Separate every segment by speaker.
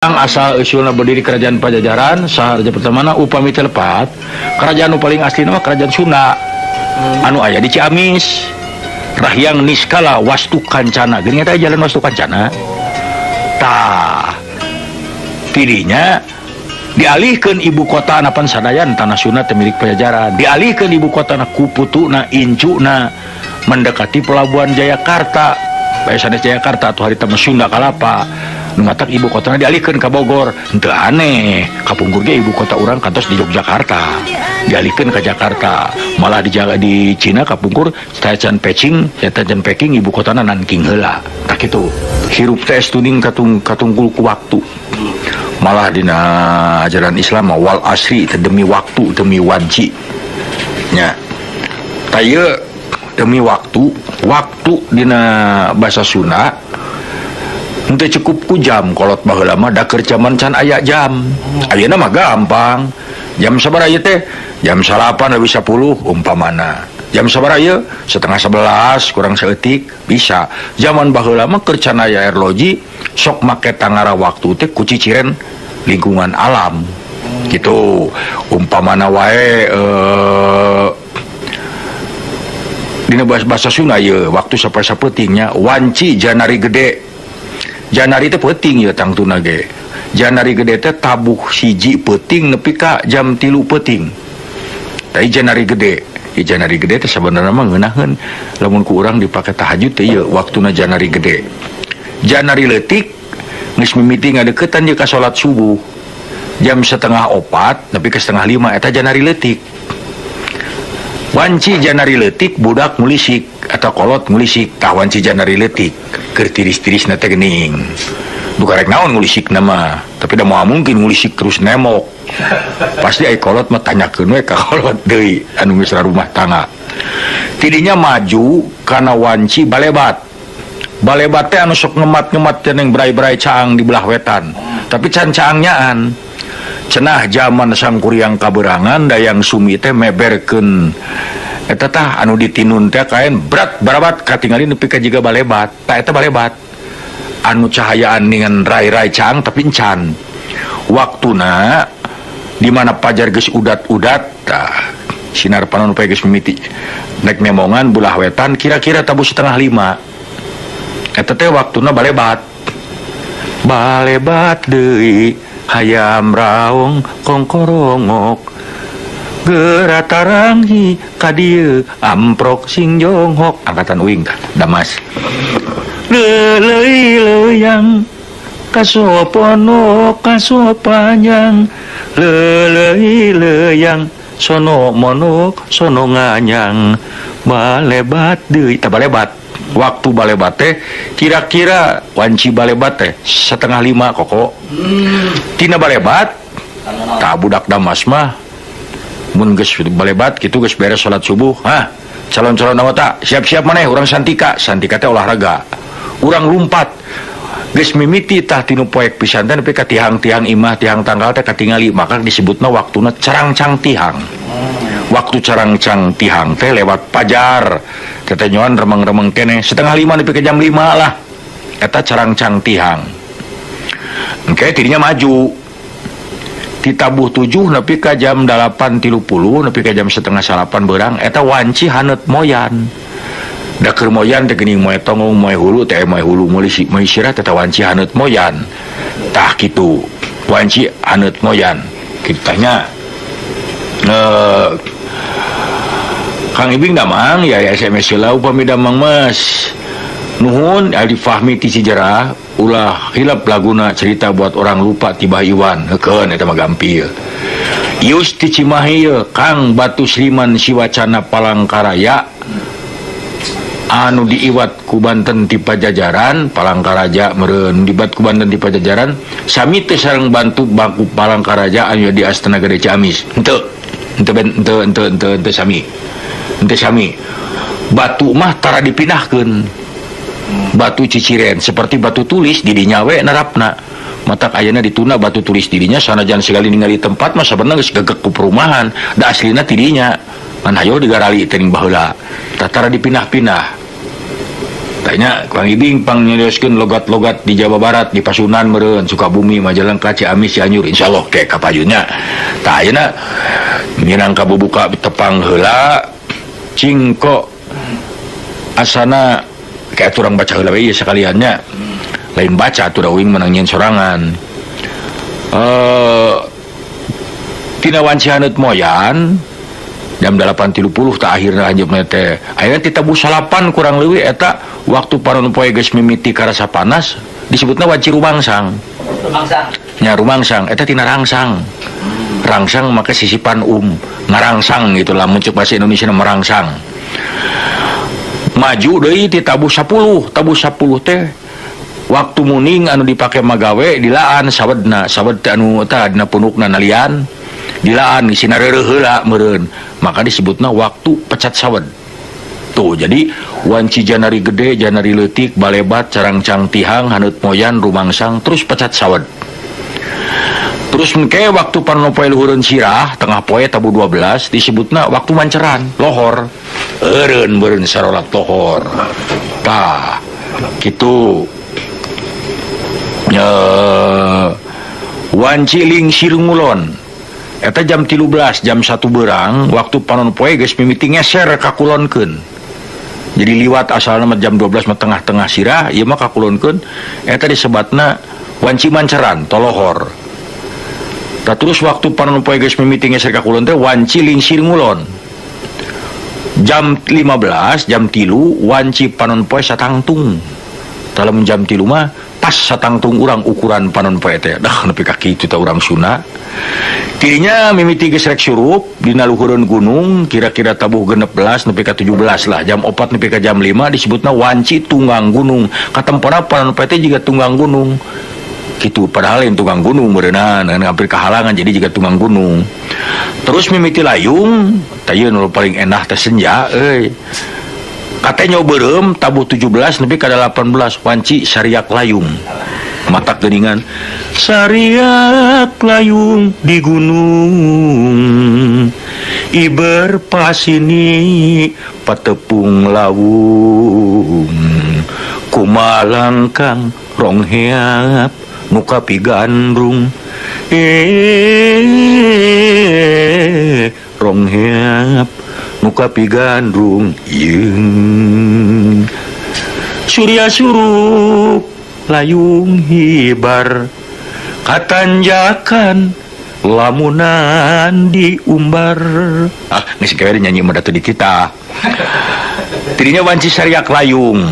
Speaker 1: Asal usulna berdiri Kerajaan Pajajaran, saha raja pertamana? Upami teu lepat, kerajaan nu paling asli mah Kerajaan Sunda anu aya di Ciamis, Rahyang Niskala Wastu Kancana. Geuning eta jalan Wastu Kancana. Tah, tidinya dialihkan ibu kota pan sadayan tanah Sunda teh milik Pajajaran, dialihkan ibu kota na ku putuna, incuna, mendekati pelabuhan Jayakarta. Bae sanes Jayakarta atau harita mah Sunda Kalapa. Nu matak ibu kotana dialihkan ke Bogor. Henteu aneh, kapungkur ge ibu kota urang kantos di Yogyakarta, dialihkan ke Jakarta. Malah di Cina kapungkur Taichan Peking, Taichan Peking, ibu kotana Nanking heula. Tah kitu, hirup teh tuning katungkul ku waktu. Malah dina ajaran Islam mah wal asri teh, demi waktu, demi wanci nya. Tah, ieu demi waktu. Waktu dina bahasa Sunda henteu cukup ku jam. Kolot baheula mah da keur zaman can aya jam. Ayeuna mah gampang. Jam sabaraha ieu teh? Jam 9.10 umpamana. Jam sabaraha ieu? 10.30 kurang saeutik bisa. Zaman baheula mah keur can aya arloji, sok make tangara waktu teh ku ciciren lingkungan alam gitu. Umpamana wae, dina bahasa Sunda ieu waktu sampai sapeutingnya wanci janari gede. Janari teh peuting ya, tangtuna ge. Janari gede teh tabuh 1 peuting nepi ka jam 3 peuting. Tapi janari gede ya, janari gede teh sebenarnya mah ngeunaheun lamun ku urang dipake tahajud teh. Ieu waktuna janari gede. Janari leutik geus mimiti ngadeukeutan jeung ka salat subuh, jam 3.30 nepi ka 4.30, eta janari leutik. Wanci janari leutik budak ngulisik atau kolot ngulisik. Tah, wanci janari leutik keur tiris-tiris na teh geuning. Bukan rek naon ngulisik nama, tapi da moal mungkin ngulisik terus nemok. Pasti ai kolot mah tanyakeun we ka kolot deui anu geus rumah tangga. Tidinya maju kana wanci balebat. Balebat teh anu sok ngemat-ngemat yang berai-berai caang di belah wetan, tapi can caangyaan. Cenah zaman Sangkuriang kaberangan, Dayang Sumi teh meberkeun eta tah anu ditinun teh kain berat barabat, katingali nepi ka jiga balebat. Tah, eta balebat anu cahayaan dengan rai-rai caang, tapi encan waktuna di mana pajar geus udat-udat. Tah, sinar panon poe geus mimiti nek nemongan belah wetan, kira-kira tabuh 4.30, eta teh waktuna balebat. Balebat deui hayam raung kongkorongok gerataranghi ka dieu amprok sing jonghok. Angkatan uing tah, Damas. Lelei leyang kasopono kasopanjang, lelei leyang sono monok sono nganyang, balebat deui. Tah, balebat, waktu balebat teh kira-kira wanci balebat teh 4.30 koko. Tina balebat tak, budak Damas mah mun geus balebat kitu, geus beres salat subuh, hah, calon-calon anggota siap-siap maneh, urang santika. Santika teh olahraga, urang lumpat. Geus mimiti tah tinu poek pisan teh nepi ka tihang-tihang imah, tihang tanggal teh katingali, maka disebutna waktuna carangcang tihang. Waktu carangcang tihang teh lewat pajar tetenyoan remeng-remeng kene, 4.30 nepi ke jam 5 lah, eta carangcang tihang. Engke tidinya maju ditabuh 7 nepi ka jam 8.30, nepi ka jam 8.30 berang, eta wanci haneut moyan. Da keur moyan teh geuning moe tonggong, moe hulu teh, moe hulu meuli moe sirah teh, wanci haneut moyan. Tah kitu, wanci haneut moyan kitu tanya. Kang Ibing damang ya ya SMS heula upami damang. Mas, nuhun. Aldi Fahmi ti Cijerah, ulah hilap laguna Cerita Buat Orang Lupa ti Bah Iwan. Heukeun, eta mah gampil. Yus ti Cimahi ye, Kang, Batu Sriman Siwacana Palangkaraya anu diiwat ku Banten ti Pajajaran, Palangkaraja meureun, dibat ku Banten ti Pajajaran, sami teu sareng bantu bangku Palangkaraja anu di Astana Gede Ciamis? Henteu, henteu, henteu, henteu, henteu, henteu sami, henteu sami. Batu mah tara dipindahkeun. Batu ciciren seperti batu tulis di dinya we nerapna. Matak ayeuna dituna batu tulis dirinya, sanajan sekali ningali tempat mah sebenarnya geus gegek ku perumahan, da aslina ti dinya, ngan hayo digarali teh baheula. Tara dipindah-pindah. Tanya Kang Ibing pang nyerioskeun logat-logat di Jawa Barat di Pasunan meureun Sukabumi Majalengka Ciamis Cianjur insyaallah ke kapayunnya. Tah ayeuna minang kabubuka tepang heula cingko asana kayak turang baca heula we ieu sakaliannya. Lain baca atuh da uing menang nyieun sorangan. Tina wanci haneut moyan jam 8.30 tak akhirna anjeunna teh. Ayeuna ti tabuh salapan kurang leuwih eta waktu panon poe geus mimiti karasa panas disebutna wanci rumangsang.
Speaker 2: Rumangsang.
Speaker 1: Nya rumangsang eta tina rangsang. Rangsang maka sisipan ngarangsang gitu lah mun ceuk bahasa Indonesia merangsang. Maju deui ti tabuh 10, tabuh 10 teh waktu muning anu dipake magawe dilaan sawedna, sawed teh anu tah dina punukna nalian dilaan isina reureuh heula meureun. Maka disebutna waktu pecat sawed. Tuh jadi wanci janari gede, janari leutik, balebat, carangcang tihang, haneut moyan, rumangsang, terus pecat sawed. Terus engke waktu panon poe luhureun sirah, tengah poe tabuh 12 disebutna waktu manceran, lohor. Eureun beureun sarolat lohor. Tah, kitu. Wanci lingsir ngulon. Eta jam 13, jam 1 berang, waktu panon poe geus mimiti ngeser ka kulonkeun. Jadi liwat asalna mah jam 12 mah tengah-tengah sirah, ieu mah ka kulonkeun, eta disebatna wanci manceran, tolohor. Tah terus waktu panon poe geus mimiti ngeser ka kulon teh wanci lingsir ngulon. Jam 15, jam 3 wanci panon poe satangtung. Dalam jam 3 mah pas satangtung urang ukuran panon poe teh. Dah nepi ka kitu teh urang Sunda. Tirinya mimiti geus rek surup dina luhureun gunung kira-kira tabuh 16 nepi ka 17 lah. Jam 4 nepi ka jam 5 disebutna wanci tunggang gunung. Katempona panon poe teh jiga tunggang gunung. Kitu padahal lain tunggang gunung meureunana hampir kahalangan jadi jiga tunggang gunung. Terus mimiti layung tah ieu nu paling enak teh senja euy. Katanya beureum tabuh 17 nepi ka 18 wanci sariak layung. Matak geuningan sariak layung di gunung iber pasini patepung lawung kumalangkang rongheap nu kapigandrung rongheap nu kapigandrung yeung surya surup layung hibar katanjakan lamunan diumbar. Ah geus gawe nyanyi mah teu dititah. Tadinya wanci sariak layung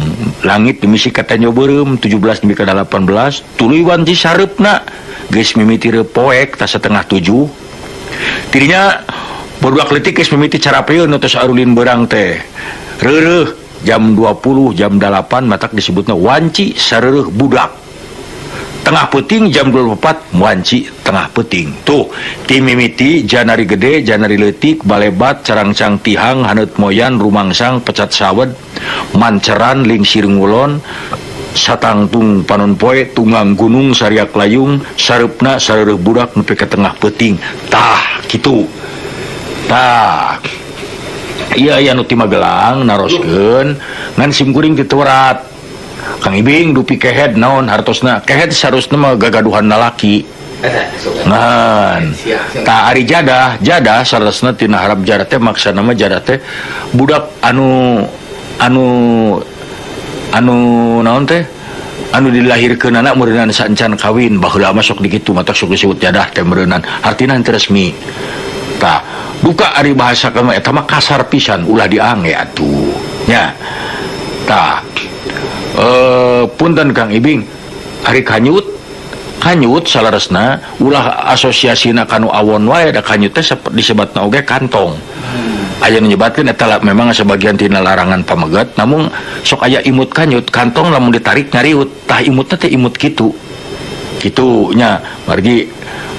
Speaker 1: langit dimisi katanyo beureum 17 nepi ka 18 tuluy wanci sareupna geus mimiti poek ta setengah tujuh. Tadinya bodoh leutik geus mimiti carapeun tos arulin beurang teh. Reureuh jam 20 jam 8 matak disebutna wanci sareureut budak. Tengah peuting jam 24 wanci tengah peuting. Tuh ti mimiti janari gede, janari leutik, balebat, carangcang tihang, haneut moyan, rumangsang, pecat sawed, manceran, lingsir ngulon, satangtung panon poe, tunggang gunung, sariak layung, sareupna sareureut budak nepi ka tengah peuting. Tah kitu. Tah. Iya aya nu ti Magelang naroskeun ngan sim kuring teu teurat. Kang Ibing dupi kehed naon hartosna? Kehed sarusna mah gagaduhan lalaki. Ngan tah ari jadah, jadah sarasna tina harap jadah teh maksana mah jadah teh budak anu anu anu naon teh? Anu dilahirkeunana meureunan saencan kawin baheula mah sok dikitu matak sok disebut jadah teh meureunan. Artina henteu resmi. Tah duka ari bahasa kama eta mah kasar pisan ulah diangge atuh nya. Tah punten Kang Ibing ari kanyut kanyut salaresna ulah asosiasina kanu awon wae da kanyut teh disebatna oge kantong. Aya nu nyebatkeun eta memang sebagian tina larangan pamegat namun sok aya imut kanyut kantong lamun ditarik nyariut tah imutna teh imut kitu. Kitu nya margi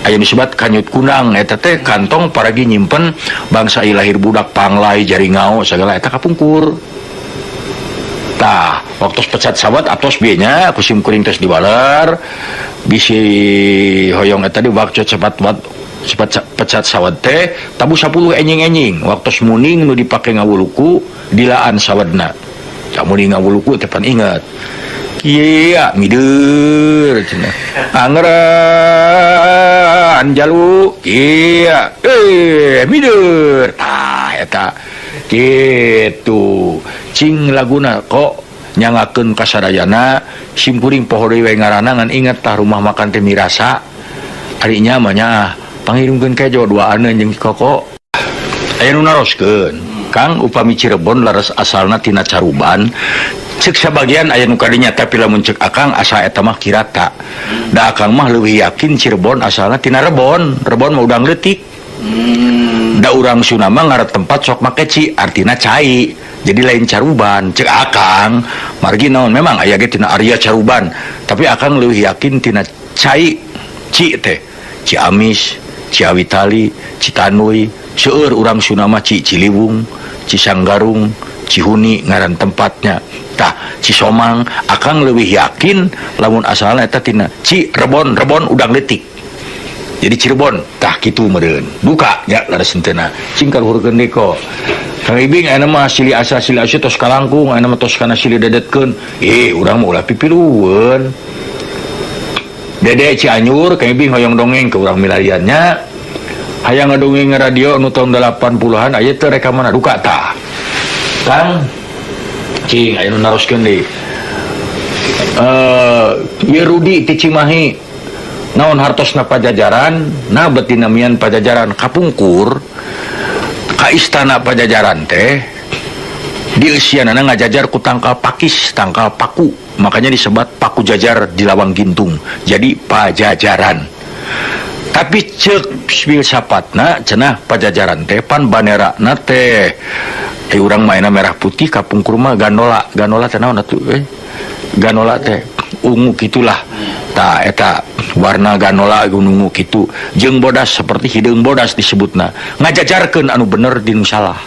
Speaker 1: aya nu disebat kanyut kunang eta teh kantong paragi nyimpen bangsa lahir budak panglai jaringao sagala eta kapungkur. Tah waktu pecat sawat atos bieu nya ku sim kuring tos dibaler bisi hoyong eta di waktu cepat wat cepat pecat sawat teh tabuh 10 enjing-enjing waktu muning nu dipake ngawuluku dilaan sawadna. Kamu di ngawuluku teh pan inget. Kieu mider cenah. Anggeran jalu kieu mider. Tah eta kitu. Cing laguna kok nyangakeun ka sadayana simkuring poho deui we ngaranna ngan inget tah rumah makan teh mirasa. Ari nya mah nya pangirungkeun kejo duaaneun jeung Koko. Aya nu naroskeun Kang upami Cirebon laras asalna tina Caruban cek sabagian aya nu kadinya tapi lamun cek akang asa eta mah kirata. Da akang mah leuwih yakin Cirebon asalna tina Rebon. Rebon mah udang leutik. Da urang Sunda mah ngaran tempat sok make ci artina cai. Jadi lain Caruban cek akang margi naon memang aya ge tina Arya Caruban tapi akang leuwih yakin tina cai ci teh Ciamis, Ciawitali, Citanui, seueur urang Sunda mah Ci Ciliwung, Cisanggarung, Cihuni ngaran tempatnya. Tah Cisomang akang leuwih yakin lamun asalna eta tina Ci Rebon, Rebon udang leutik. Jadi Cirebon tah kitu meureun. Duka nya laras henteu cing kaluhurkeun deui ko. Kang Ibing ayeuna mah silih asa silih asa tos kalangkung ayeuna mah tos kana silih dedetkeun. Urang mah ulah pipilueun. Dede Cianjur Kang Ibing hoyong dongeng ke urang milariannya. Hayang ngadongeng radio nu tahun 80-an aya teu rekaman duka tah. Kang cing aya nu naroskeun deui. Ieu Rudi ti Cimahi. Naon hartosna Pajajaran, nah beuti namian Pajajaran kapungkur ka istana Pajajaran teh dieusianana ngajajar ku tangkal pakis, tangkal paku. Makanya disebat paku jajar di Lawang Gintung. Jadi Pajajaran. Tapi cek filsapatna cenah Pajajaran teh pan banerana teh urang maena merah putih kapungkur mah ganola. Ganola teh naon atuh Ganola teh ungu kitulah. Tah eta warna ganola ungu kitu jeung bodas seperti hideung bodas disebutna. Ngajajarkeun anu bener di nu salah.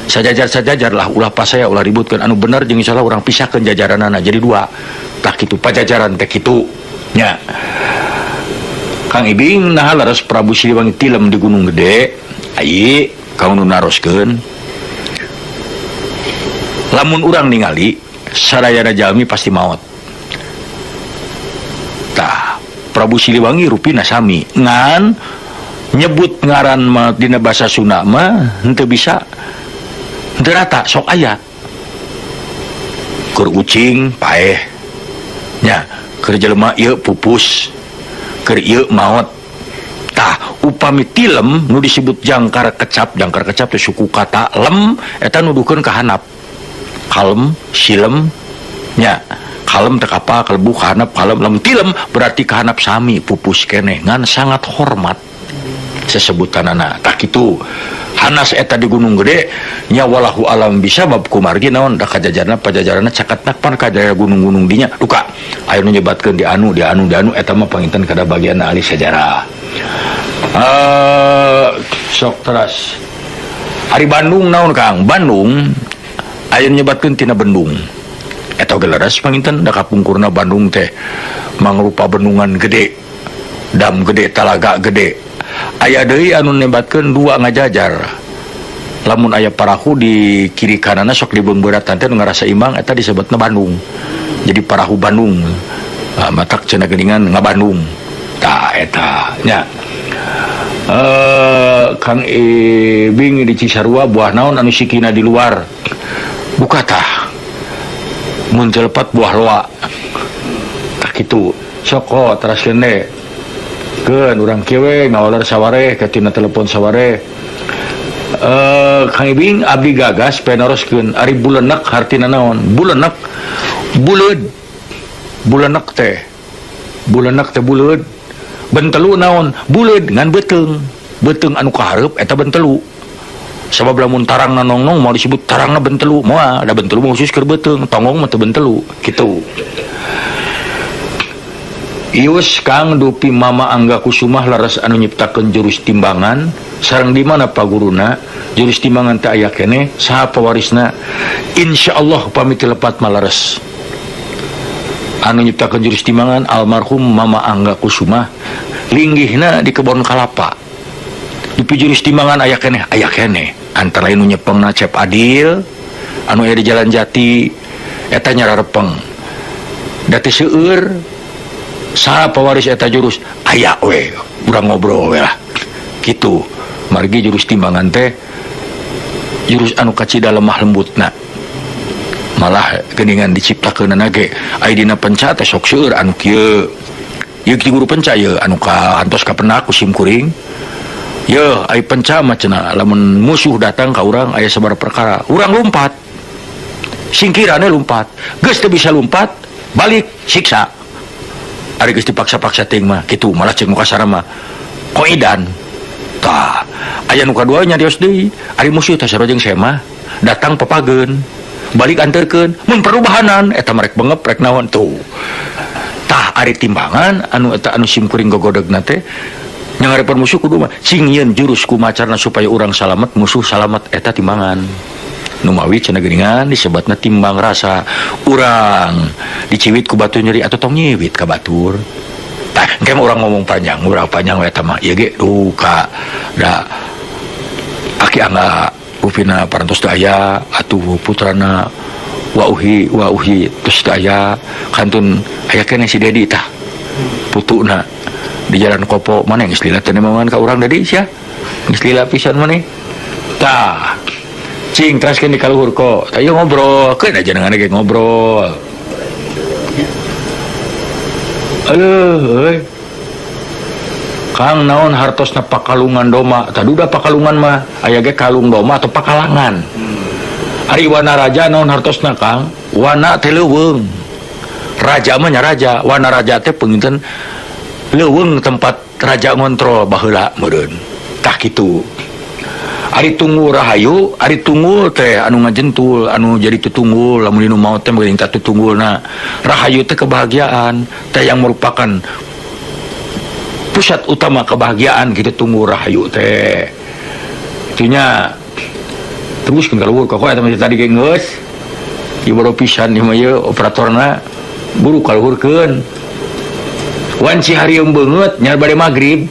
Speaker 1: Sajajar-sajajarlah ulah pasaya ulah ributkeun anu bener jeung salah urang pisahkeun jajaranana jadi dua. Tah kitu Pajajaran teh kitu nya. Kang Ibing nah laras Prabu Siliwangi tilem di Gunung Gede ayi kang nu naroskeun lamun urang ningali sadayana jalmi pasti maot. Tah Prabu Siliwangi rupina sami ngan nyebut ngaran mah dina basa Sunda mah henteu bisa henteu rata sok aya keur ucing paeh nya keur jelema ieu pupus keur ieu maot. Tah upami tilem nu disebut jangkar kecap teh suku kata lem eta nuduhkeun ka handap kalem silem nya kalem teh apa kalebu ka handap kalem lem tilem berarti ka handap sami pupus keneh ngan sangat hormat sesebutanana. Tah kitu hanas eta di Gunung Gede nya walahu alam bisa bab kumargi naon da kajajarna Pajajaranna cakatna pan ka daerah gunung-gunung dinya duka aya nu nyebatkeun di anu di anu di anu eta mah panginten kada bagian ahli sejarah. Sok teras ari Bandung naon Kang? Bandung aya nu nyebatkeun tina bendung eta oge leres panginten da kapungkurna Bandung teh mangrupa bendungan gede dam gede talaga gede. Aya deui anu nebatkeun dua ngajajar lamun aya parahu di kiri kananna sok dibeungbeuratan teh nu ngarasa imbang eta disebutna Bandung. Jadi parahu Bandung matak cenah geuningan ngabandung tah eta nya. Kang Ibing di Cisarua buah naon anu sikina di luar buka tah mun telepat buah loa tah kitu sok teraskeun deui. Keun urang kieu we ngawaler sawareh ka tina telepon sawareh. Kang Ibing abdi gagas penaroskeun ari bulenek hartina naon? Bulenek buleud. Bulenek teh. Bulenek teh buleud. Bentelu naon? Buleud ngan beuteung. Beuteung anu kahareup eta bentelu. Sabab lamun tarangna nongnong moal disebut tarangna bentelu, moal da bentelu mah khusus keur beuteung, tonggong mah teu bentelu kitu. Ius Kang Dupi Mama Angga Kusumah laras anu nyiptakeun jurus timbangan sareng di mana paguruna jurus timbangan teh aya keneh saha pawarisna insyaallah pamit lepat malares anu nyiptakeun jurus timbangan almarhum Mama Angga Kusumah linggihna di kebon kalapa. Dupi jurus timbangan aya keneh antara lain nu nyepengna Cep Adil anu aya di Jalan Jati Eta nyararepeng. Da teu seueur saha pawaris eta jurus aya we urang ngobrol we lah. Kitu. Margi jurus timbangan teh jurus anu kacida lemah lembutna. Malah geuningan diciptakeunana ge aya dina penca teh sok seueur anu kieu. Ieu ti guru penca ieu anu ka antos kapenak ku sim kuring. Yeuh ai penca mah cenah lamun musuh datang ka urang aya sabaraha perkara, urang lumpat. Singkirannya lumpat. Geus teu bisa lumpat, balik siksa. Ari geus dipaksa-paksa teuing mah kitu malah ceuk mukasara mah koidan. Tah, aya nu kadua nyarios deui, ari musuh teh sarua jeung semah, datang papageun, balik anterkeun, mun perubahanan eta mah rek bengep rek naon tuh. Tah ari timbangan anu eta anu sim kuring gogodegna teh nyangarepan musuh kudu mah cing yeun jurus kumacarna supaya urang salamet musuh salamet eta timbangan. Numawi cenah geuningan disebatna timbang rasa urang diciwit ku batu nyeri atau tong nyiwit ka batur. Tah engke mah urang ngomong panjang, urang panjang we eta mah ieu ge duka da aki angga upina parantos teu aya atuh putrana wauhi wauhi terus teu aya kantun aya keneh si Dedi tah putuna di jalan Kopo mana geus lila teh nemangan ka urang Dedi sia geus lila pisan maneh tah cing teraskeun di kaluhur kok tah ieu ngobrol keun aja dengan ge ngobrol aduh euy Kang naon hartosna pakalungan doma taduda pakalungan mah aya ge kalung doma atau pakalangan. Ari wana raja naon hartosna Kang wana teh leuweung raja mah nya raja wana raja teh panginten leuweung tempat raja ngontrol baheula meureun tah kitu. Ari tunggul rahayu ari tunggul teh anu ngajentul anu jadi tutunggul lamun dinu maot teh meureun tah tutunggulna rahayu teh kebahagiaan teh yang merupakan pusat utama kebahagiaan gitu tunggul rahayu teh itunya terus kan kaluhur kok eta mah tadi ge geus ieu baru pisan ieu mah ieu operatorna buru kaluhurkeun wanci harieum beungeut nya bade magrib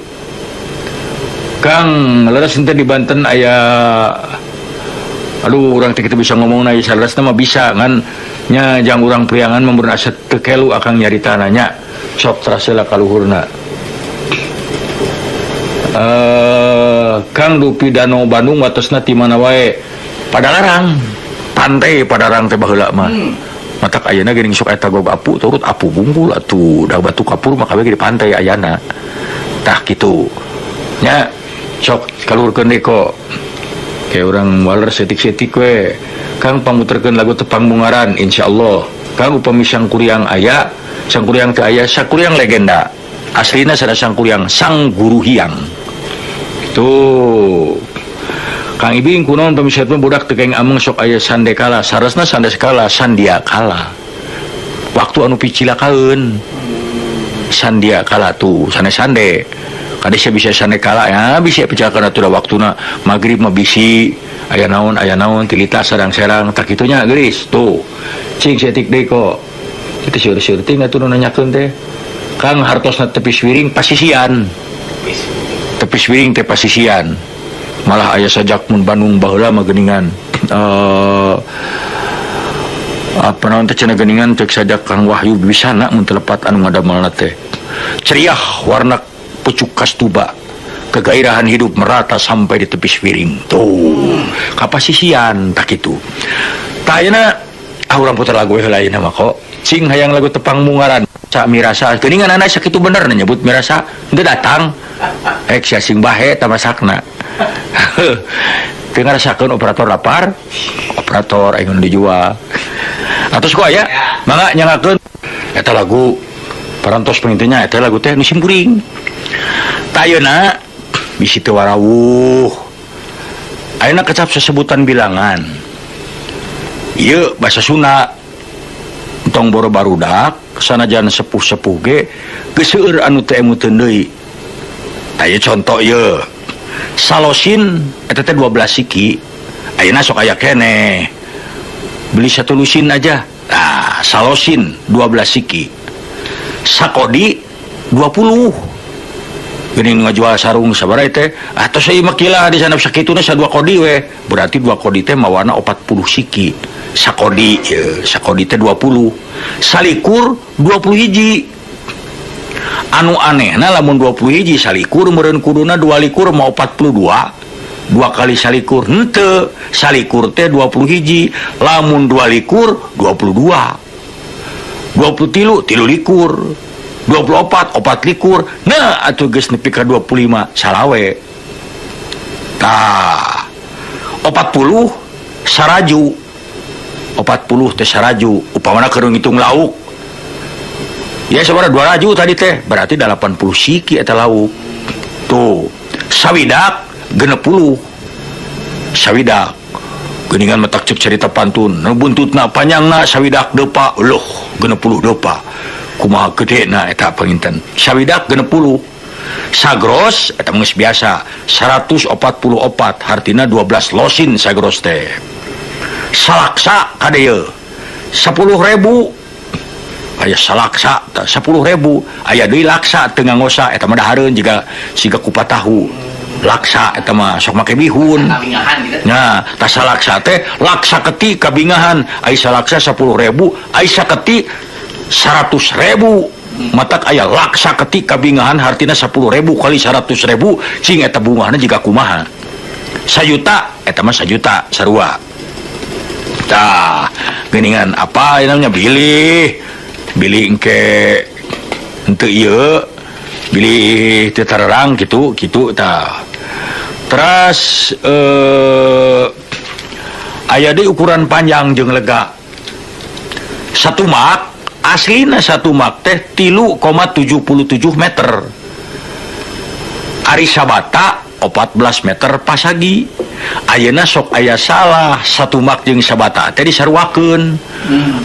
Speaker 1: Kang leres henteu di Banten aya aduh urang teh kitu bisa ngomongna ieu saleresna mah bisa ngan nya jang urang priangan mah mun asa teu kelu akang nyaritana nya sok terasela kaluhurna. Kang Dupi Danau Bandung watesna ti mana wae Padalarang pantai Padalarang teh baheula mah. Matak ayeuna geuning sok eta gog apu turut apu bungkul atuh da batu kapur mah kabeh di pantai ayana tah kitu nya sok kaluhurkeun deui kok kayak urang waler setik-setik we Kang pamuterkeun lagu tepang bungaran insyaallah Kang upami Sangkuriang aya Sangkuriang teh aya Sangkuriang legenda aslina sada Sangkuriang sang guru hiang tuh Kang Ibing kunaon pamisatna budak teu keng ameng sok aya sandekala saresna sandekala sandiakala waktu anu picilakaeun sandiakala tuh sanes sande kade sia bisa sandekala ya bisa picilakaeun atuh da waktuna magrib mah bisi aya naon tilita sarang-serang tak kitunya geulis tuh cing setik deui kok kitu seur-seur ting atuh nu nanyakeun teh Kang hartosna tepis wiring pasisian tepis wiring teh pasisian malah aya sajak mun Bandung baheula mah geuningan apa naon teh cenah geuningan cek sajak Kang Wahyu Bisana mun teu lepat anu ngadamelna teh ceriah warna pucuk kastuba kegairahan hidup merata sampai di tepis wiring tuh kapasisian tak kitu tah ayeuna ah urang putar lagu heula ayeuna mah kok cing hayang lagu tepang mungaran sa mirasa geuningan anak sakitu bener nyebut mirasa henteu datang ek sia sing bahe tamasakna teu ngarasakeun operator lapar operator aing nu dijual atos ku aya mangga nyangakeun eta lagu parantos pengintenya eta lagu teh nu sim kuring tah ayeuna bisi teu warawuh ayeuna kecap sesebutan bilangan ieu basa Sunda tong boro barudak sanajan sepuh-sepuh ge geus seueur anu teu emuteun deui tah ieu contoh ieu salosin eta teh 12 siki ayeuna sok aya keneh beli satu lusin aja nah salosin 12 siki sakodi 20 Geuning ngajual sarung sabaraha teh? Atos ieu mah kilah di sana sakituna sadua kodi we. Berarti 2 kodi teh mawana 40 siki. Sakodi ieu, sakodi teh 20. Salikur 20 hiji. Anu anehna lamun 20 hiji salikur meureun kuduna 22 mau 42. 2 kali salikur henteu, salikur teh 20 hiji, lamun 22 22. 23 23, 24 24. Nah atuh geus nepi ka 25 salawe. Tah 40 saraju. 40 teh saraju upamana keur ngitung lauk. Ya sabaraha 2 raju tadi teh berarti 80 siki eta lauk. Tuh sawidak 60. Sawidak geuningan matak cek cerita pantun nu buntutna panjangna sawidak depa loh 60 depa. Kumaha gedena eta panginten sawidak 60. Sagros eta geus biasa 144 hartina 12 losin sagros teh. Salaksa kade 10.000 aya salaksa 10.000 aya deui laksa teu ngangosa eta mah dahareun jiga siga kupat tahu. Laksa eta mah sok make bihun. Nah, tah salaksa teh laksa keti kabingahan ai salaksa 10.000 ai saketi 100.000. Matak aya laksa keti kabingahan hartina 10.000 kali 100.000 cing eta bungahna jiga kumaha. Sajuta eta mah sajuta sarua. Tah geuningan apa namanya bilih bilih engke henteu ieu bilih teu tarerang kitu kitu tah. Teras aya deui ukuran panjang jeung lega. Satu mak aslina satu mak teh 3,77 meter. Ari sabata 14 meter pasagi. Ayeuna sok aya salah satu mak jeung sabata teh disaruakeun.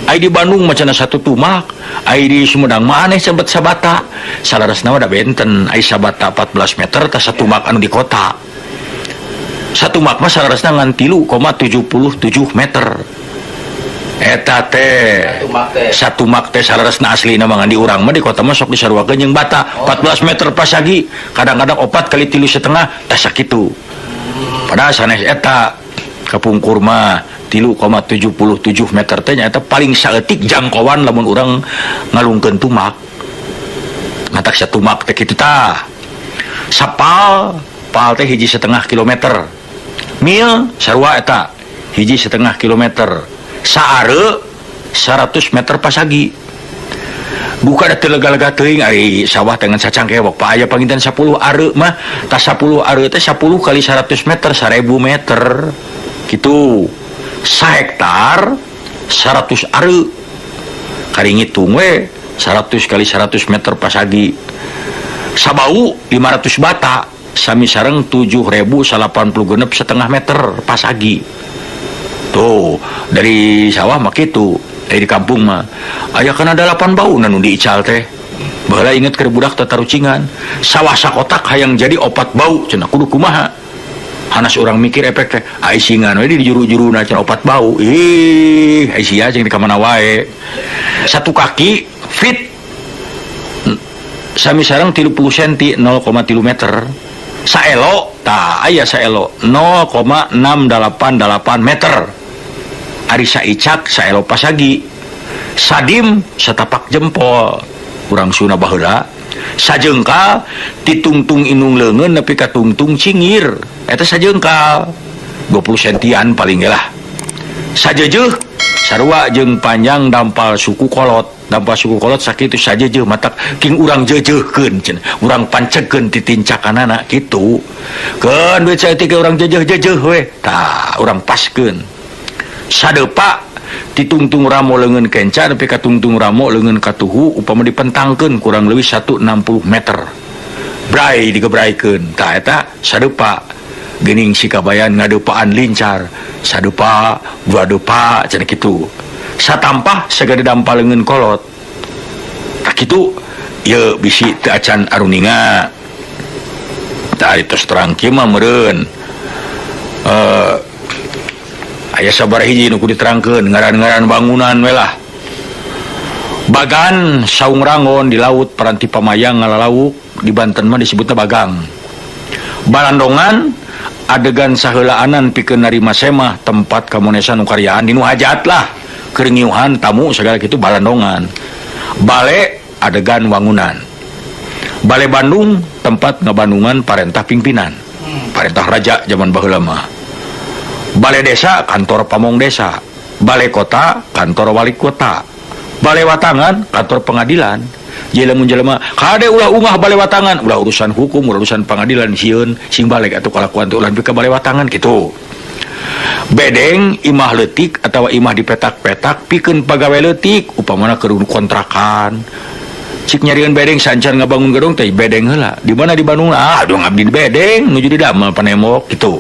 Speaker 1: Ai di Bandung mah cenah satu tumak, ai di Sumedang mah aneh sebet sabata. Salaresna mah da benten, ai sabata 14 meter tah satu mak anu di kota. Satu mak mah salaresna ngan 3,77 meter. Eta teh satu mak teh salaresna aslina mah ngan di urang mah di kota mah sok disaruakeun jeung bata 14 meter pasagi, kadang-kadang 4 kali 3,5 tah sakitu. Padahal sanes eta kapungkur mah 3,77 meter teh nyaeta paling saeutik jangkauan lamun urang ngalungkeun tumak. Matak satumak teh kitu tah. Sapal pal teh 1,5 kilometer. Mil sarua eta 1,5 kilometer. Saare 100 meter pasagi. Buka da teu lega-lega teuing ari sawah dengan sacangkewok pa aya panginten 10 are mah tah 10 are teh 10 kali 100 meter 1000 meter kitu. Sahektar 100 are kari ngitung we 100 kali 100 meter pasagi. Sabau 500 bata sami sareng 7.086,5 meter pasagi. Tuh dari sawah mah kitu, dari kampung mah aya kana 8 bau nu diical teh. Baheula inget keur budak tatarucingan, sawah sakotak hayang jadi 4 bau cenah kudu kumaha. Hanas urang mikir efek teh, ai singan we di juru-juruna cenah 4 bau. Ih, ai sia jeung di ka mana wae. Satu kaki fit sami sareng 30 senti 0,3 meter. Saelo tah aya saelo 0,688 meter. Ari saicak saelo pasagi. Sadim satapak jempol urang Sunda baheula. Sajengkal titungtung inung leungeun nepi ka tungtung cingir. Eta sajengkal 20 sentian paling ge lah. Sajeujeih sarua jeung panjang dampal suku kolot. Dampal suku kolot sakitu sajeujeih matak king urang jeujeuhkeun cenah. Urang pancegkeun titincakanana kitu. Keun duit saeutik urang jeujeuh-jeujeuh we. Tah urang paskeun. Sadepa titungtung ramo leungeun kenca nepi ka tungtung ramo leungeun katuhu upama dipentangkeun kurang leuwih 160 meter. Brai digebraikeun. Tah eta sadepa geuning si kabayan ngadepaan lincar. Sadepa, dua depa cenah kitu. Satampah sagede dampal leungeun kolot. Tah kitu ieu bisi teu acan aruninga. Tah tos terang kieu mah meureun. Aya sabaraha hiji nu kudu diterangkeun ngaran-ngaran bangunan we lah. Bagan saung rangon di laut paranti pamayang ngalalauk. Di Banten mah disebutna bagang. Balandongan adegan saheulaanan pikeun narima semah tempat kamonesan nu karyaan dinu hajat lah, keur ngiuhan tamu segala kitu balandongan. Bale adegan wangunan. Bale Bandung tempat ngabandungan parentah pimpinan, parentah raja zaman baheula mah. Bale desa kantor pamong desa, bale kota kantor wali kota, bale watangan kantor pengadilan. Jelema jelema kade ulah ungah bale watangan, ulah urusan hukum, urusan pengadilan sieun sing balik atuh kalakuan teh ulah ka bale watangan kitu. Bedeng imah leutik atawa imah dipetak-petak pikeun pagawe leutik upamana keur kontrakan. Cik nyarian bedeng sancan ngabangun gedung teh bedeng heula. Di mana di Bandung? Ah, aduh ngabdi di bedeng nuju di damel panemok kitu.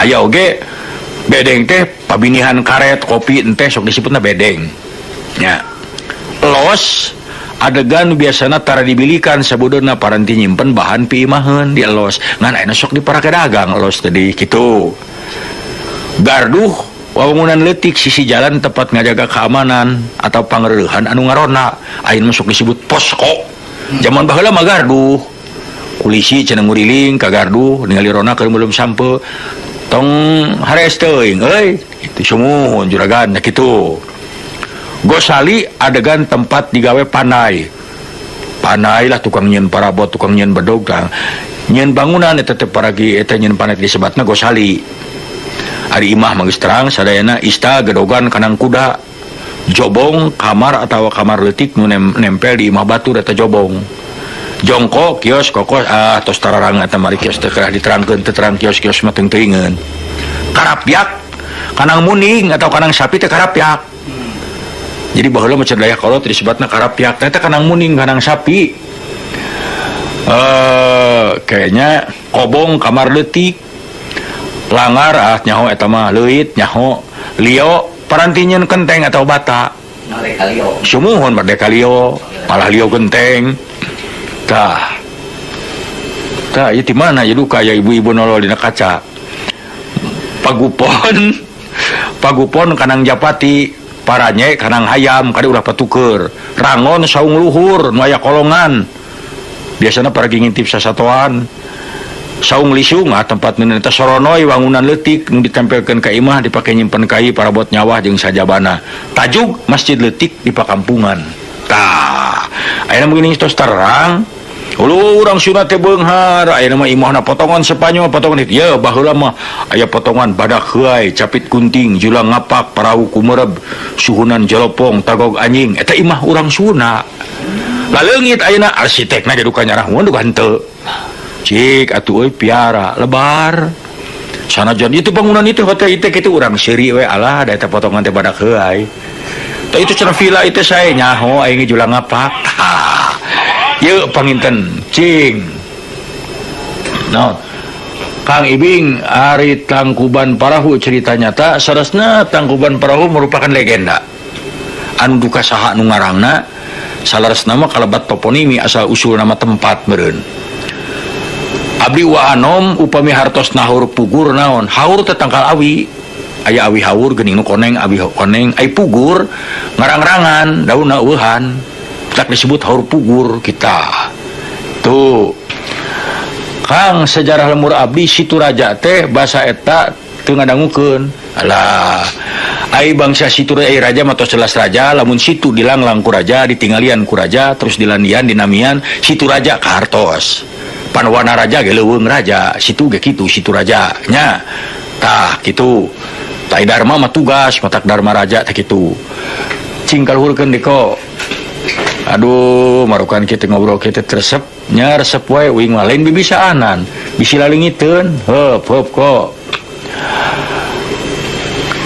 Speaker 1: Aya oge bedeng teh pabinihan karet kopi enteh sok disebutna bedeng. Nya. Los adegan biasana tara dibilikan sabudeuna paranti nyimpen bahan piimaheun di los. Ngan ayeuna sok diparake dagang los tadi kitu. Garduh wangunan leutik sisi jalan tempat ngajaga keamanan atau pangreuhan anu ngarona ayeuna masuk disebut posko. Zaman baheula mah garduh. Polisi cenah nguriling ka garduh ningali rona keur belum sampe tong hares teuing euy kitu sumuhun juragan kitu. Gosali adegan tempat digawe panai. Panai lah tukang nyeun parabot, tukang nyeun bedog, nyeun bangunan eta teh paragi eta nyeun panai disebatna gosali. Ari imah mah geus terang sadayana ista gedogan kanang kuda. Jobong kamar atawa kamar leutik nu nempel di imah batur eta jobong. Jongko kios kokos ah tos tararang eta mari kios teh kerah diterangkeun teu terang kios-kios mah teu teuingeun. Karapyak kanang muning atau kanang sapi teh karapyak. Jadi baheula mah daya kolot disebutna karapyak eta kanang muning kanang sapi. Kayaknya kobong kamar leutik. Langar ah nyaho eta mah leuit nyaho lio paranti nyeun kenteng atau bata.
Speaker 2: Merdeka lio.
Speaker 1: Sumuhun merdeka lio, malah lio genteng. Tah. Tah ieu di mana ieu duka ya ibu-ibu nolol dina kaca. Pagupon. Pagupon kanang japati, paranye kanang hayam kade ulah patuker. Rangon saung luhur nu aya kolongan. Biasana paragi ngintip sasatoan. Saung lisung ah tempat ngeuneuh teh soronoi wangunan leutik nu ditempelkeun ka imah dipake nyimpen kai parabot nyawah jeung sajabana. Tajug masjid leutik di pakampungan. Tah, ayeuna mah tos terang. Ulu urang Sunda teh beunghar, ayeuna mah imahna potongan Spanyol, potongan itu. Ya baheula mah aya potongan badak heuay, capit kunting, julang ngapak, parahu kumereb, suhunan jelopong, tagog anjing. Eta imah urang Sunda. Laleungit ayeuna arsitekna ge duka nyarahun duka henteu. Cik atuh euy piara lebar. Sanajan itu bangunan itu hotel itu kitu urang seuri we alah da eta potongan teh badak heuay. Tah itu cenah villa itu sae nyaho aing julang ngapak. Tah. Yeuh panginten cing. No. Kang Ibing ari Tangkuban Parahu cerita nyata saresna Tangkuban Parahu merupakan legenda. Anu duka saha nu ngarangna saleresna mah kalebat toponimi asal usul nama tempat meureun. Abdi wa anom upami hartos nahur pugur naon haur teh tangkal awi aya awi haur geuning nu koneng awi koneng ai pugur ngarang-rangan daunna eueuhan tak disebut haur pugur kita tuh. Kang sejarah lemur abdi Situ Raja teh basa eta teu ngadangukeun alah ai bangsa Situ Raja mah tos jelas raja lamun situ dilanglang ku raja ditinggalian ku raja terus dilandian dinamian Situ Raja kahartos Panwana raja ge leuweung raja situ ge kitu Situ Raja nya tah kitu tai dharma mah tugas matak dharma raja teh kitu cing kaluhurkeun deko. Aduh marukan kitu ngobrol kitu resep nya resep wae uing mah lain bibisaanan bisi lalingiteun heup heup kok.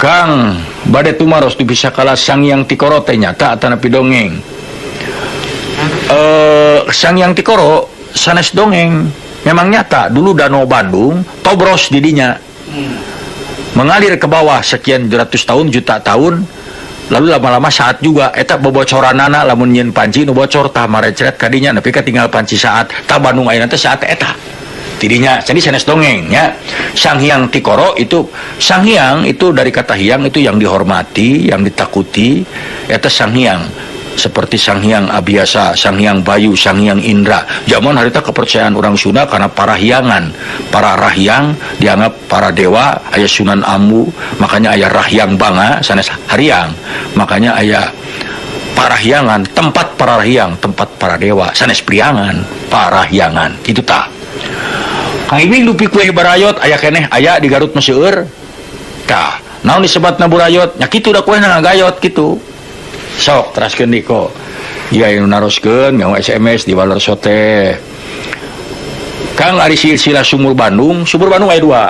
Speaker 1: Kang bade tumaros dibisa kalah Sang Hyang Tikoro teh nyata atanapi dongeng. Sang Hyang Tikoro sanes dongeng memang nyata dulu Danau Bandung tobros didinya mengalir ke bawah sekian ratus tahun juta tahun lalu lama-lama saat juga eta bobocoranana lamun nyeun panci nu bocor tah marecret kadinya nepi ka tinggal panci saat tah Bandung ayeuna teh saat eta tidinya. Jadi sanes dongeng nya. Sang Hyang Tikoro itu Sang Hyang itu dari kata hyang itu yang dihormati yang ditakuti eta Sang Hyang. Seperti Sang Hyang Abiasa, Sang Hyang Bayu, Sang Hyang Indra. Zaman harita kepercayaan orang Sunda karena parahyangan, para rahyang dianggap para dewa, aya Sunan Ambu, makanya aya Rahyang Banga, sanes Hariang. Makanya aya parahyangan, tempat para rahyang, tempat para dewa, sanes priangan, parahyangan. Itu tah. Kang Ibing, dupi kue barayot aya keneh? Aya, di Garut mah seueur. Tah, naon disebatna burayot? Nya kitu da, kuehna ngagayot kitu. Sok teraskeun diko. Iya, yang naroskeun nganggo SMS di Walor Sote. Kang, ari silsilah Sumur Bandung, Sumur Bandung aya dua.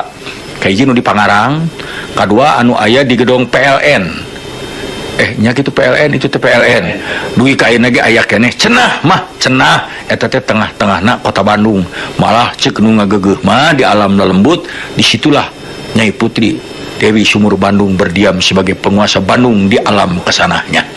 Speaker 1: Kahiji nu di Pangarang, kadua anu aya di gedung PLN. Eh, nya kitu PLN itu teh PLN. Dugi ka ayeuna ge aya keneh cenah mah, cenah eta teh tengah-tengahna kota Bandung. Malah cek nu ngageugeuh mah di alam lembut, disitulah Nyai Putri Dewi Sumur Bandung berdiam sebagai penguasa Bandung di alam kesanahnya.